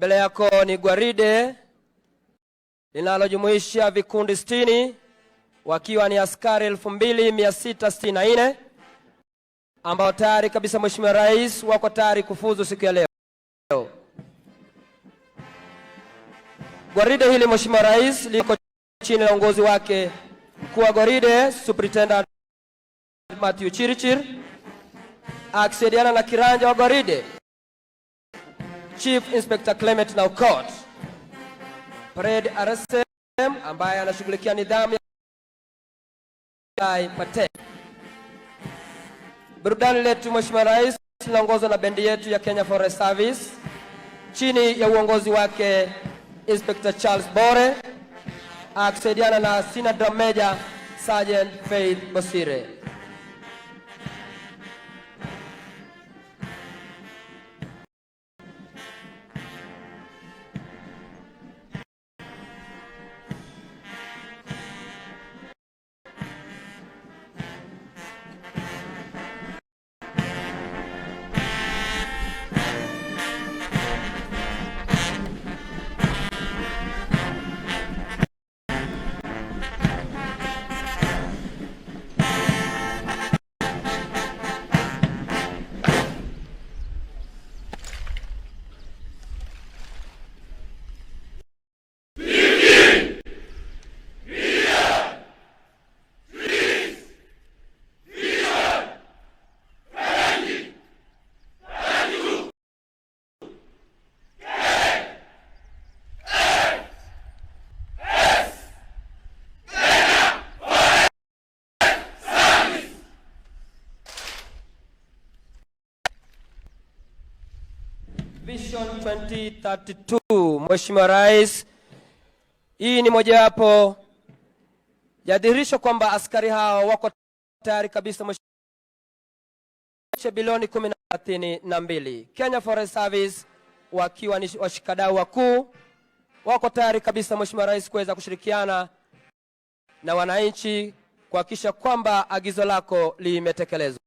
Mbele yako ni gwaride linalojumuisha vikundi 60 wakiwa ni askari 2664 ambao tayari kabisa, Mheshimiwa Rais, wako tayari kufuzu siku ya leo. Gwaride hili, Mheshimiwa Rais, liko chini ya uongozi wake mkuu wa gwaride Superintendent Matthew Chirchir akisaidiana na kiranja wa gwaride Chief Inspector Clement Naukot, Parade RSM ambaye anashughulikia nidhamu ya Pate. Burudani letu, Mheshimiwa Rais, linaongozwa na bendi yetu ya Kenya Forest Service chini ya uongozi wake Inspector Charles Bore akisaidiana na Senior Drum Major Sergeant Faith Bosire. Vision 2032. Mheshimiwa Rais, hii ni mojawapo ya dhihirisho kwamba askari hao wako tayari kabisa bilioni 32. Kenya Forest Service wakiwa ni washikadau wakuu wako tayari kabisa, Mheshimiwa Rais, kuweza kushirikiana na wananchi kuhakikisha kwamba agizo lako limetekelezwa.